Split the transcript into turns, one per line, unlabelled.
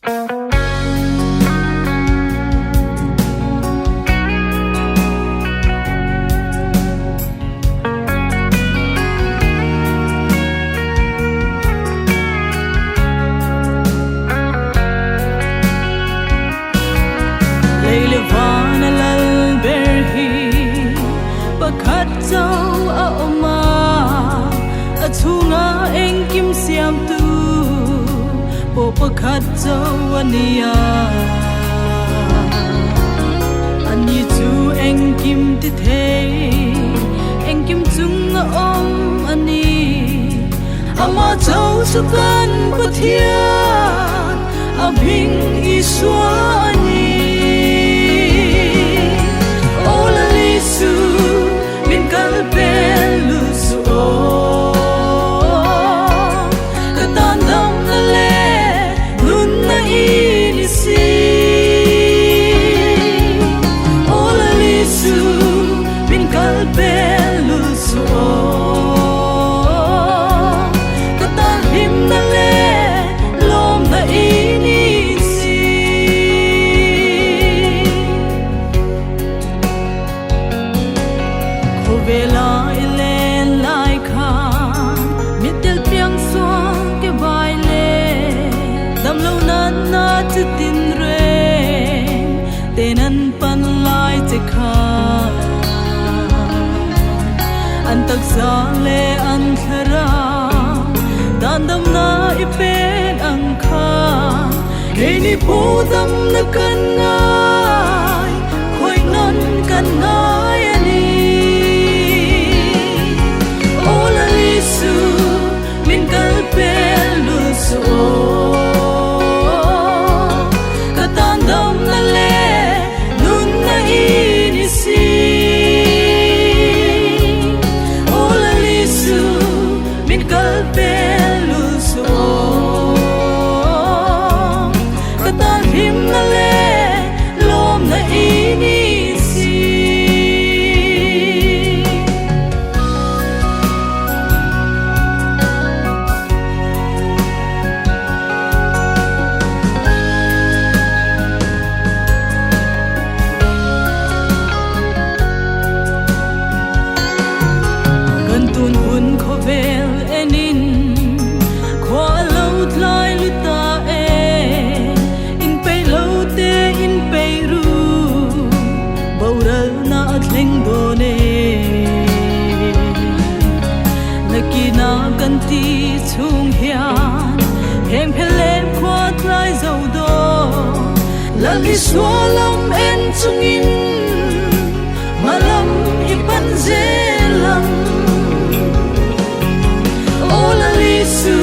Lei leh van a lal ber hi pakhat chauh a awm a, a chhunga engkim siamtu pawh pakhat chauh a ni a. Ani chu engkim ti thei, engkim chung a awm a ni. Amah chauh chu kan Pathian, a hming Isua a ni. Aw Lal Isu, min kal pel lut suh aw. Ka tan damna leh nunna i ni si. Aw Lal Isu, min kal pel lut suh aw. Ka tan hlimna leh lawmna i ni si. Khawvela i len lai khan mittel piang sual ke vai le dam lo nan na chi tin reng ten an pan lai che khan an taksa le an thlarau dan dam na i pek ang khan keini pawh dam na kan ngai khawih nawn kan ngai a ni. Aw Lal Isu min kal pel lut suh aw, ka tan damna leh nunna i ni si. Aw Lal Isu min kal pel lut suh aw, ka tan hlimna leh lawmna i ni si. Kan tun hun khawvel enin khua a lo tlai lu ta e, in peih lo te in peih ru, boralna a thleng dawn e. Nakina kan ti chhung hian heng phel lem khua tlai zo dawn, Lal Isua lam en chungin hma lam i pan zel ang. Aw Lal Isu.